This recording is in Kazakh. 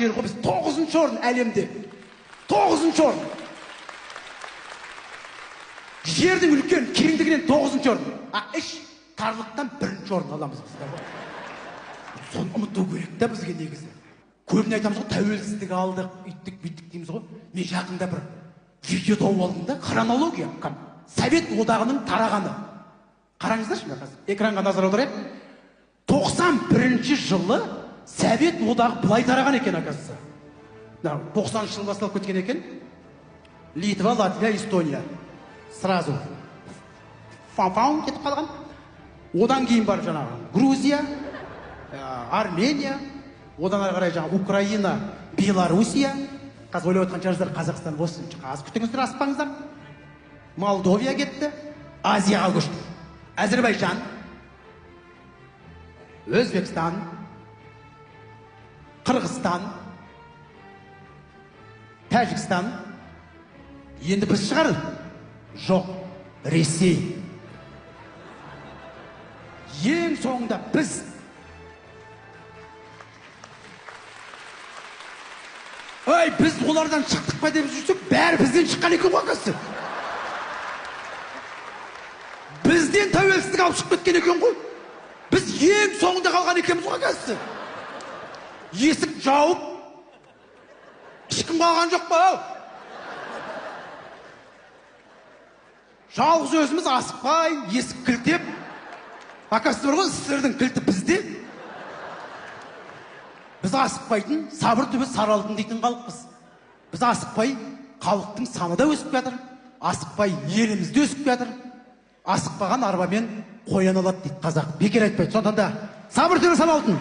Жер ғой, біз 9-шы орын әлемде. 9-шы орын. Жердің үлкен кеңдігінен 9-шы орын. А іш тарлықтан 1-ші орын аламыз біз. Соны ұмыту керек та бізге негізі. Көбіне айтамыз ғой, тәуелсіздік алдық, үйттік, бүйттік дейміз ғой. Мен жақында бір видео тауып алдым да, хронология, Совет Одағының тарағаны. Қараңыздаршы, мына қазір экранға назар аударайық. 91-ші жылы Совет Одағы былай тараған екен, оказывается. Мына 90-шы жыл басталып кеткен екен. Литва, Латвия, Эстония. Сразу фан-фан кетіп қалған. Одан кейін барып жаңағы Грузия, Армения, одан ары қарай жаңағы Украина, Белоруссия. Қазір ойлап отқан шығарсыздар, Қазақстан осы, аз күтіңіздер, аспаңыздар. Молдовия кетті, Азияға көшті. Әзірбайжан, Өзбекстан, Қырғызстан, Тәжікстан. Енді біз шығар? Жоқ, Ресей. Ең соңында біз. Ай, біз олардан шықтық па деп жүрсек, бәрі бізден шыққан екен ғой, оказывается. Бізден тәуелсіздік алып шығып кеткен екен ғой. Біз ең соңында қалған екенбіз ғой, оказывается. Есік жауып, ешкім қалған жоқ па, ау? Жалғыз өзіміз асықпай, есік кілтеп, оказывается бар ғой, сіздердің кілті бізде. Біз асықпайтын, сабыр түбі сары алтын дейтін халықпыз. Біз асықпай, халықтың саны да өсіп жатыр, асықпай еліміз де өсіп жатыр. Асықпаған арбамен қоян алады дейді қазақ. Бекер айтпайды. Сондықтан да сабыр түбі сары алтын.